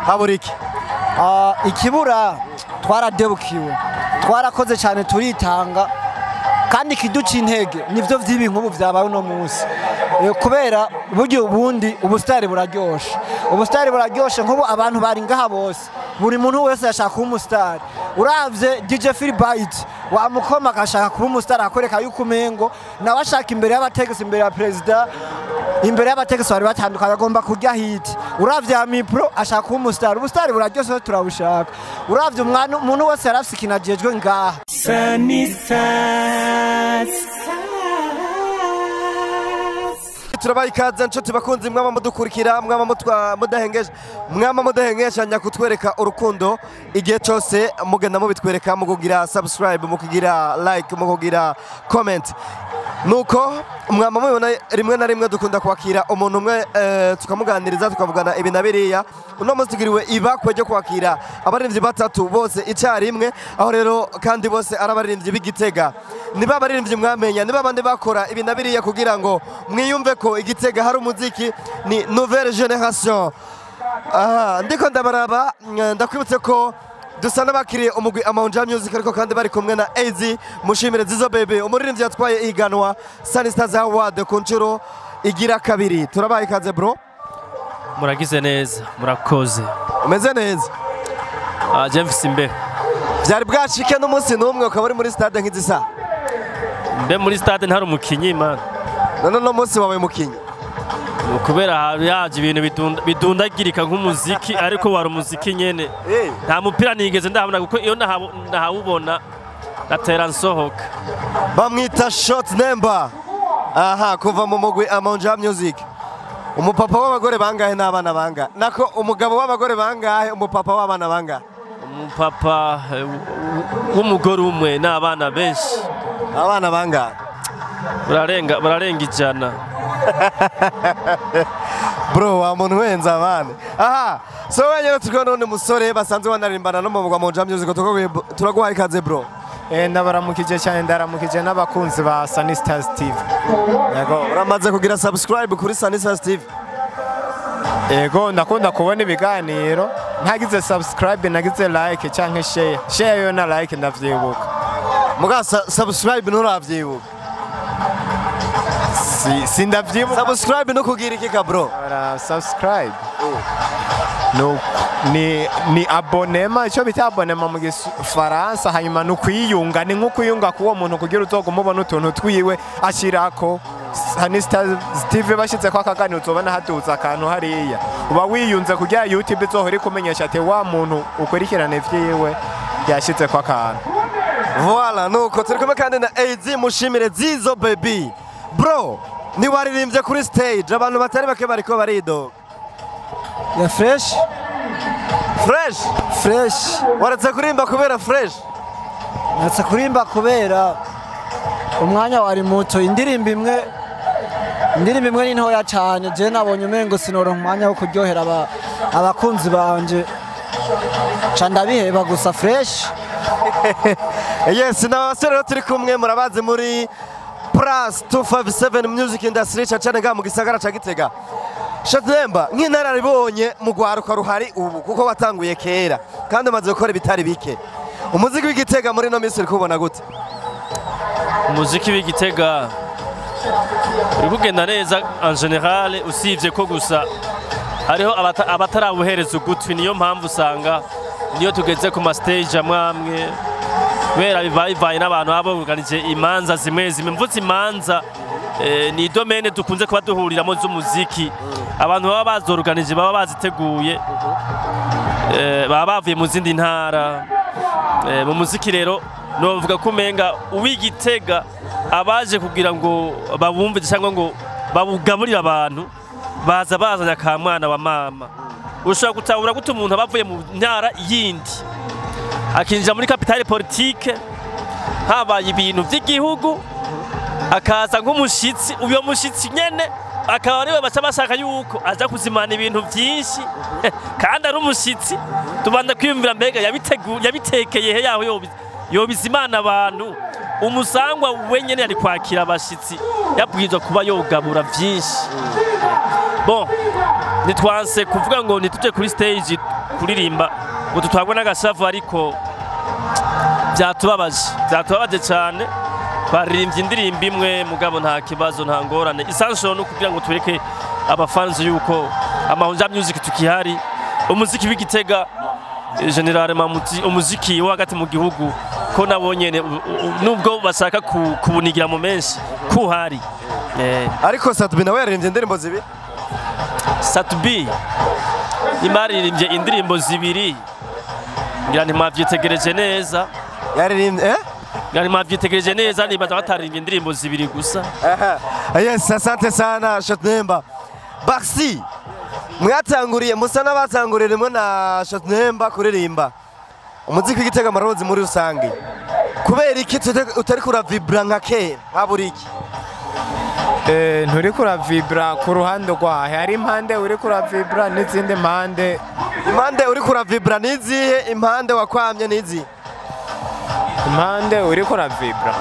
Haburiki. Ikibura twaradebukiwe, twarakoze cyane, turitanga, kandi kiduca intege nivyo vy'ibi nk'ubu vyabaye uno munsi. Kubera buryo ubundi ubustari buraryoshe, ubustari buraryoshe. Nk'ubu abantu bari ngaha bose, buri muntu wese yashaka kuba umusitari. Uravye DJ Philbyte wamukoma agashaka kuba umusitari, akwereka yuko umengo nawe ashaka imbere y'abategetsi, imbere ya perezida, imbere y'abategetsi bari batandukanye, agomba kurya hit. Uravye Amipro ashaka kuba umusitari. Ubusitari buraryoshe, turabushaka. Uravye umwana, umuntu wese yarafise ikintu ajejwe ngaha. Sunny Stars. Turabaha ikaze nshuti bakunzi mwaba mudukurikira, mwaba mudahengeje, mwaba mudahengeshanya kutwereka urukundo igihe cyose mugenda mubitwereka mu kugira subscribe, mu kugira like, mu kugira comment. Nuko mwama mubibona, rimwe na rimwe dukunda kwakira umuntu umwe, tukamuganiriza, tukavugana ibi na biriya. Uno munsi tugiriwe ibakwe ryo kwakira abaririmbyi batatu bose icyarimwe, aho rero kandi bose ari abaririmbyi b'Igitega. Niba abaririmbyi mwamenya, niba abandi bakora ibi na biriya kugira ngo mwiyumve ko Igitega hari umuziki, ni nouvelle génération. Aha ndiko ndabaraba, ndakwibutse ko dusa n'abakiriye umugwi Amahunja Music, ariko kandi bari kumwe na AZ Mushimire Zizo Baby, umuririmbyi yatwaye ihiganwa Sunny Stars Award ku nshuro igira kabiri. Turabaha ikaze, bro. Muragize neza, murakoze. Umeze neza? Je mfise imbeho. Byari bwacike n'umunsi n'umwe ukaba uri muri stade nk'izisa? Mbe muri stade ntari umukinyi, man. None uno munsi wabaye umukinyi? Ni kubera yaje ibintu bidundagirika nk'umuziki, ariko wari umuziki nyene. Nta mupira nigeze ndahabona, kuko iyo ndahawubona natera nsohoka. Bamwita Short Number, aha kuva mu mugwi Amahunja Music. Umupapa w'abagore bangahe n'abana bangahe? Nako umugabo w'abagore bangahe, umupapa w'abana bangahe? Umupapa w'umugore umwe n'abana benshi. Abana bangahe? Bararenga 100. Bro, wa muntu wenza abana. Aha so wenyine turi n'undi musore basanzwe banaririmbana no mu mugwi Amahunja Music. Turaguhaye ikaze, bro. Ndabaramukije cyane, ndaramukije n'abakunzi ba Sunny Stars TV. Yego. Uramaze kugira subscribe kuri Sunny Stars TV? Yego, ndakunda kubona ibiganiro. Ntagize subscribe, nagize like canke share. Share yo na like ndavyibuka. Muga subscribe nturavyibuka? Si, sindavyibuka. Subscribe no kugira iki ka, bro? Ora, subscribe. No, ni abonnement, icyo bita abonnement mu gifaransa, hanyuma ni ukwiyunga, ni nko kwiyunga k'uwo muntu kugira uzoguma ubona utuntu twiwe ashirako. Sunny Stars TV bashize ko akaganiro, uzobona haduza akantu hariya, uba wiyunze kugira YouTube izohora ikumenyesha ati wa muntu ukurikirana ivyiwe yashize ko akantu. Voilà, nuko turi kumwe kandi na AZ Mushimire Zizo Baby. Bro, ni waririmbye kuri stage, abantu batari bake bariko baridoga. Ya, fresh. Fresh? Fresh. Waretse kurimba kubera fresh? Natse kurimba kubera umwanya wari muto. Indirimbo imwe ni ntoya cyane. Je nabonye umengo sinoronka umwanya wo kuryohera abakunzi banje, ca ndabiheba. Gusa fresh. Yes, n'abasore rero turi kumwe murabazi muri Plus 257 Music Industry, cyane ngaha mu gisagara ca Gitega. Shatemba, nk'inararibonye mu rwaruka ruhari ubu, kuko watanguye kera kandi umaze gukora ibitari bike, umuziki w'Igitega muri ino minsi uri kuwubona gute? Umuziki w'Igitega uri kugenda neza en général, usibye ko gusa hariho abatarawuhereza ugutwi. Niyo mpamvu usanga niyo tugeze ku ma stage amwe amwe, kubera biva bivanye n'abantu baba buganije imanza zimwe zimwe. Mvutse imanza, ni domaine dukunze kuba duhuriramo z'umuziki. Abantu baba bazoruganije, baba baziteguye, baba bavuye mu zindi ntara. Mu muziki rero novuga ko umenga uw'Igitega abaje kugira ngo babumve cyangwa ngo bawugaburire abantu, baza bazanye akamwana wa mama. Ushobora gutahura gute umuntu aba avuye mu ntara yindi akinjira muri capitale politique, habaye ibintu by'igihugu, akaza nk'umushitsi? Uyo mushitsi nyene akaba ariwe baca bashaka yuko aza kuzimana ibintu byinshi kandi ari umushitsi. Tubanza kwiyumvira, mbega yabitekeye he yaho yobizimana abantu? Umusangwa wenyene yari kwakira abashitsi, yabwirizwa kuba yogabura byinshi. Bon. Nitwanse kuvuga ngo ntituje kuri stage kuririmba ngo tutwagwe n'agashavu, ariko byatubabaje cyane. Twaririmbye indirimbo imwe, mugabo nta kibazo, nta ngorane. Essential ni ukugira ngo tureke abafanzi yuko Amahunja Music tukihari, umuziki w'Igitega general, umuziki wo hagati mu gihugu, ko nabo nyene nubwo bashaka kubunigira mu menshi kuhari. Ariko Sat-B nawe yaririmbye indirimbo zibiri. Sat-B nimbaririmbye indirimbo zibiri, ngira ntimwavyitegereje neza. Yaririmbye Ngira ntimwavyitegereje neza, nibaza bataririmbye indirimbo zibiri gusa. Yes, asante sana Shotnemba. Baxi, mwatanguriye, musa n'abatanguriye rimwe na Shotnemba kuririmba umuziki w'Igitega amarozi muri rusange. Kubera iki utari kuravibra nka kera? Habura iki? Nturi kuravibra ku ruhande rwahe? Hari impande uri kuravibra n'izindi mpande. Impande uri kuravibra nizihe? Impande wakwamye nizihe? Impande uri kuravibra,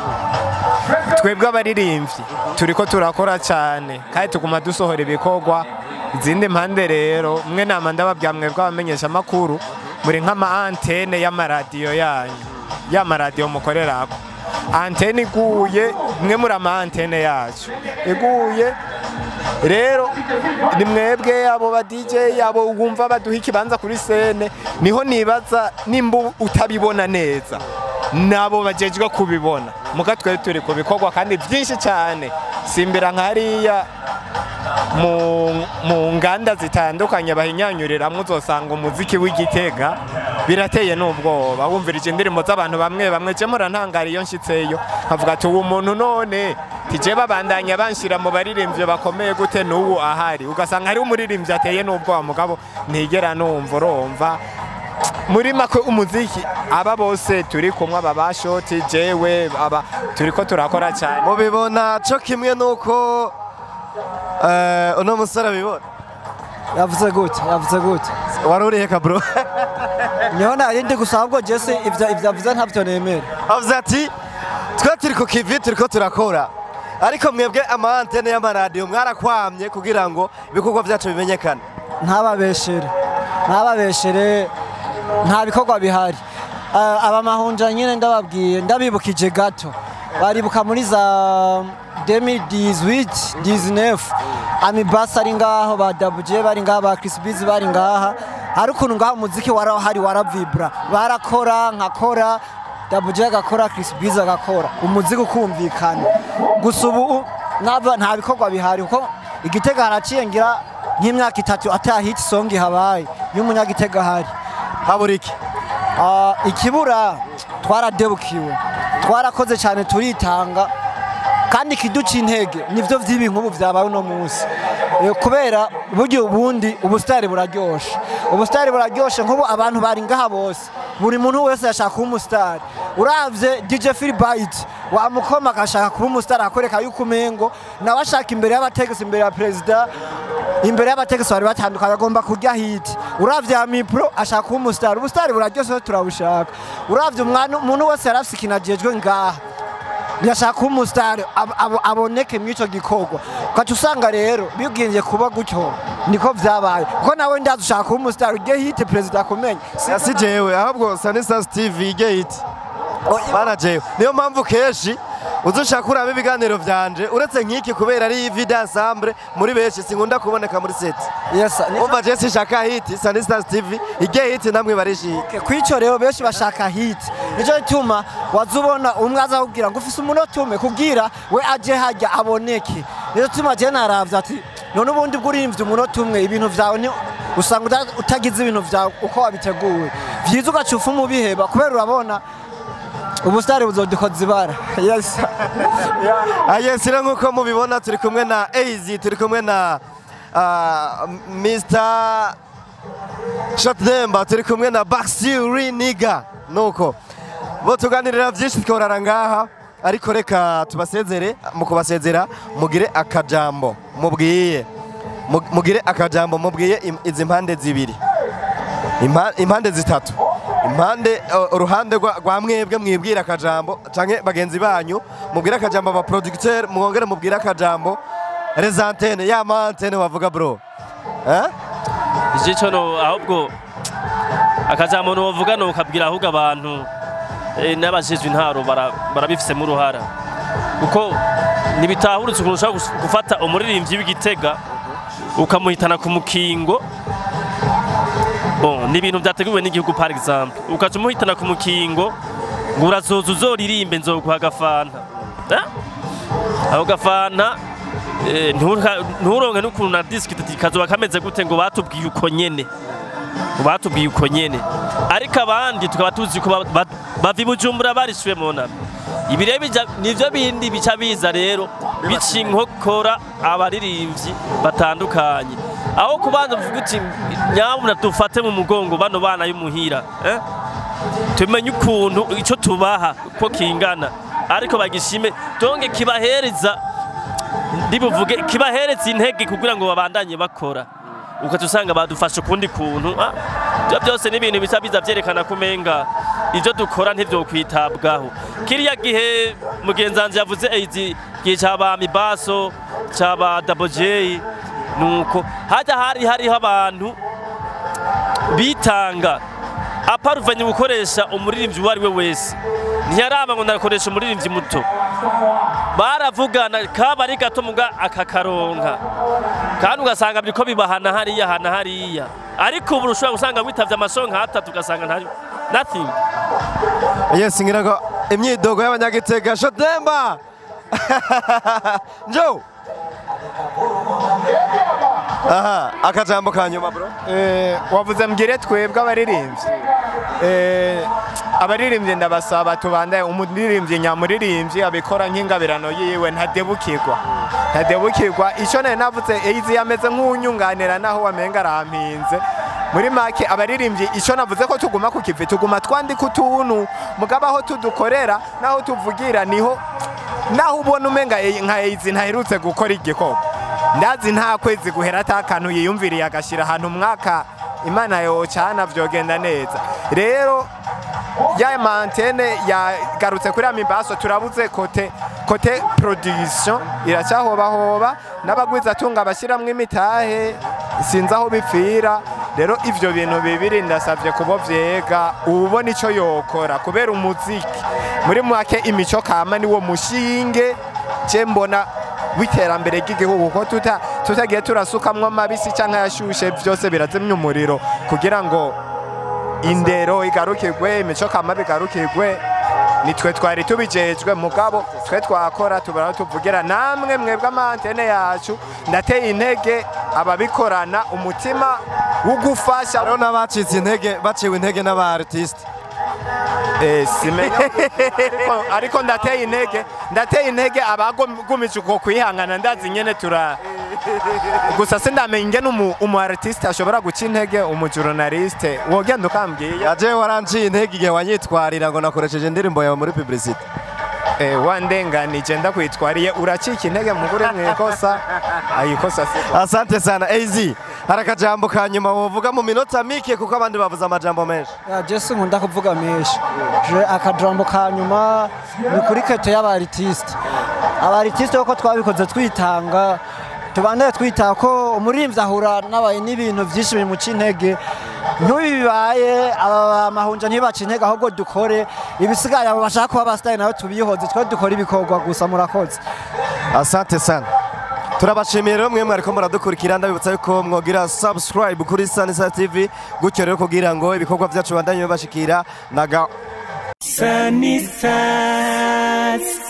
twebwe abaririmbyi turiko turakora cyane kandi tuguma dusohora ibikorwa. Izindi mpande rero, mwe nama ndababwira, mwebwe abamenyesha amakuru muri nk'ama antenne y'amaradiyo yanyu, y'amaradiyo mukorerako. Antenne iguye, mwe muri ama antenne yacu iguye rero ni mwebwe abo ba DJ, abo wumva baduha ikibanza kuri scène. Niho nibaza nimba utabibona neza, nabo bajejwe kubibona. Muga twe turi ku bikorwa kandi byinshi cyane. Simbira nkariya mu nganda zitandukanye bahinyanyuriramwo, uzosanga umuziki w'Igitega birateye n'ubwoba. Wumvirije indirimbo z'abantu bamwe bamwe, je murantangara iyo nshitseyo nkavuga ati: "Uwo muntu none tije babandanya banshira mu baririmbyi bakomeye gute n'ubu ahari?" Ugasanga hari umuririmbyi ateye n'ubwoba, mugabo ntigera numva. Urumva, muri make umuziki aba bose turi kumwe, aba bashoti, jewe, aba turiko turakora cyane. Mubibona co kimwe nuko uno musore abibona? Yavuze gute? Yavuze gute? Wari urihe ka bro? Niho nari ndi gusa, ahubwo jese ivyo avuze ntavyo nemera. Avuze ati: "Twe turi ku kivi, turiko turakora, ariko mwebwe ama antenne y'amaradiyo mwarakwamye kugira ngo ibikorwa vyacu bimenyekane." Ntababeshere, ntababeshere, nta bikorwa bihari. Aba Mahunja nyine ndababwiye, ndabibukije gato, baribuka muri za 2018 19, Amibasi ari ngaho, ba Dabuje bari ngaha, ba Chris Biz bari ngaha. Hari ukuntu ngaho umuziki warahari, waravibra, barakora, nkakora, Dabuje agakora, Chris Biz agakora, umuziki ukumvikana. Gusa ubu nta bikorwa bihari, kuko Igitega haraciye ngira nk'imyaka 3 ata hit song habaye y'umunyagitega hari. Habura iki? Ikibura, twaradebukiwe, twarakoze cyane turitanga, kandi ikiduca intege nivyo vy'ibi nk'ubu vyabaye uno munsi. Kubera burya ubundi ubusitari buraryoshe, ubusitari buraryoshe. Nk'ubu abantu bari ngaha bose, buri muntu wese yashaka kuba umusitari. Uravye DJ Philbyte wamukoma agashaka kuba umusitari, akwereka yuko umengo nawe ashaka imbere y'abategetsi, imbere ya perezida, imbere y'abategetsi bari batandukanye, agomba kurya hit. Uravye Amipro ashaka kuba umusitari. Ubusitari buraryoshe, turabushaka. Uravye umwana, umuntu wese yarafise ikintu ajejwe ngaha, yashaka kuba umusitari, aboneke mw'ico gikorwa. Ugaca usanga rero bigenje kuba gutyo, niko vyabaye, kuko nawe ndazi ushaka kuba umusitari, ujye hit, perezida akumenye. Si jewe, ahubwo Sanisas TV Gate bana jewe. Niyo mpamvu kenshi uzoshaka uraba ibiganiro vyanje, uretse nk'iki kubera ari video ensemble muri benshi, sinkunda kuboneka muri set. Yes. Umva, je sinshaka hit, Sanisas TV ige hit, namwe barishi hit. Kwico rero benshi bashaka hit, nico gituma wazubona umwe aza kubwira ngo ufise umunota umwe kugira we aje hajya aboneke. Nico gituma je naravye ati: "None ubundi bwo urimvye umunota umwe, ibintu vyawe ni usanga utagize ibintu vyawe uko wabiteguye vyiza, ugaca ufa umubiheba." Kubera urabona ubusitari buzodukoza ibara. Yes. Yes, rero nkuko mubibona turi kumwe na AZ, turi kumwe na Mr Shotnemba, turi kumwe na Baxi Niga. Nuko bo tuganirira byinshi, tworara ngaha, ariko reka tubasezere. Mu kubasezera, mugire akajambo mubwiye, mugire akajambo mubwiye izi mpande zibiri, impande zitatu, impande uruhande rwa mwebwe mwibwira akajambo canke bagenzi banyu, mubwire akajambo aba producteur, mwongere mubwire akajambo les antennes, ya ma antenne wavuga bro. Ico no ahubwo akajambo novuga no kabwira ahubwo abantu n'abajejwe intaro barabifisemo uruhara, kuko ntibitahuritse ukuntu ushobora gufata umuririmbyi w'Igitega ukamuhitana ku mukingo. Bon, ni ibintu byateguwe n'igihugu, par exemple ukaca umuhitana ku mukingo ngo urazoza uzoririmbe, nzoguha agafanta. Aho gafanta nturonke n'ukuntu na disque kazoba kameze gute, ngo batubwiye uko nyene, batubwiye uko nyene. Ariko abandi tukaba tuzi ko bava i Bujumbura barishuye mu nama. Ibi rero nivyo bindi bica biza rero bica inkokora abaririmbyi batandukanye, aho kubanza kuvuga uti nyabuna dufate mu mugongo bano bana y'umuhira, tumenye ukuntu ico tubaha ko kingana, ariko bagishime donge kibahereza, ndibuvuge kibahereza intege kugira ngo babandanye bakora. Ukaca usanga badufashe ukundi kuntu. Ibyo byose ni ibintu bisa biza vyerekana kumenga ivyo dukora ntivyo kwitabwaho. Kiriya gihe mugenzanzi yavuze izi gihe c'aba Mibaso, c'aba Double J, nuko hajya hari hariho abantu bitanga aparuvanye gukoresha umuririmbyi uwo ari we wese. Ntiyaraba ngo ndakoresha umuririmbyi muto, baravugana kaba ari gato muga akakaronka, kandi ugasanga biriko bibahana hariya hana hariya. Ariko ubu ushobora gusanga witavye amasonga nk'atatu ugasanga nta nothing. Yes, ngira ngo imyidogo y'Abanyagitega. Shodemba njo aha, akajambo ka nyuma, bro. Wavuze mbwire twebwe abaririmbyi. Abaririmbyi ndabasaba tubandaye. Umuririmbyi nyamuririmbyi abikora nk'ingabirano yiwe, ntadebukirwa, ntadebukirwa. Icyo nari navuze, izi yameze nk'unyunganira naho wamenga arampinze. Muri make, abaririmbyi, icyo navuze ko tuguma ku kivi, tuguma twandika utuntu, mugabo aho tudukorera naho tuvugira niho naho ubona umenga nka izi ntaherutse gukora igikorwa. Ndazi nta kwezi guhera atakantu yiyumviriye agashyira ahantu. Umwaka Imana yocana vyogenda neza. Rero ya ma antenne yagarutse kuri Amibaso, turabuze côté production iracyahobahoba n'abagwizatunga bashiramwo imitahe, sinzi aho bipfira. Rero ivyo bintu bibiri ndasavye kubo vyega ubona ico yokora, kubera umuziki muri make imico kama niwo mushinge je mbona w'iterambere ry'igihugu, ko tutagiye turasukamwo amabisi canke ayashushe vyose birazimya umuriro, kugira ngo indero igarukirwe, imico kama bigarukirwe. Nitwe twari tubijejwe, mugabo twe twakora tubara tuvugira namwe mwebwe ama antenne yacu. Ndateye intege ababikorana umutima wo gufasha. Hariho n'abacitse intege, baciwe intege n'aba artiste. Simenya, ariko ndateye intege abagumije uko kwihangana. Ndazi nyene tura gusa sindamenya ingene umu artiste ashobora guca intege umu journaliste, wogenda ukambwiye. Yaje waranciye intege igihe wanyitwarira ngo nakoresheje indirimbo yawe muri publicity. Wandenganije, ndakwitwariye uracika intege mugure mwikosa ayikosa siko. Asante sana. AZ, hari akajambo ka nyuma wovuga mu minota mike, kuko abandi bavuze amajambo menshi? Ya, Jesu nkunda kuvuga menshi. Je akajambo ka nyuma ni kuri côté y'aba artiste. Aba artiste uko twabikoze twitanga, tubandane twita ko umuririmbyi ahura n'abaye n'ibintu byinshi bimuca intege. Ntubibaye aba mahunja ntibaca intege, ahubwo dukore ibisigaye. Abo bashaka kuba abasitari nawe tubihoze, twe dukora ibikorwa gusa. Murakoze. Asante sana, turabashimiye rero mwe mwariko muradukurikira. Ndabibutsa yuko mwogira subscribe kuri Sanisa TV, gutyo rero kugira ngo ibikorwa byacu bandanye bibashikira naga. Sunny Side.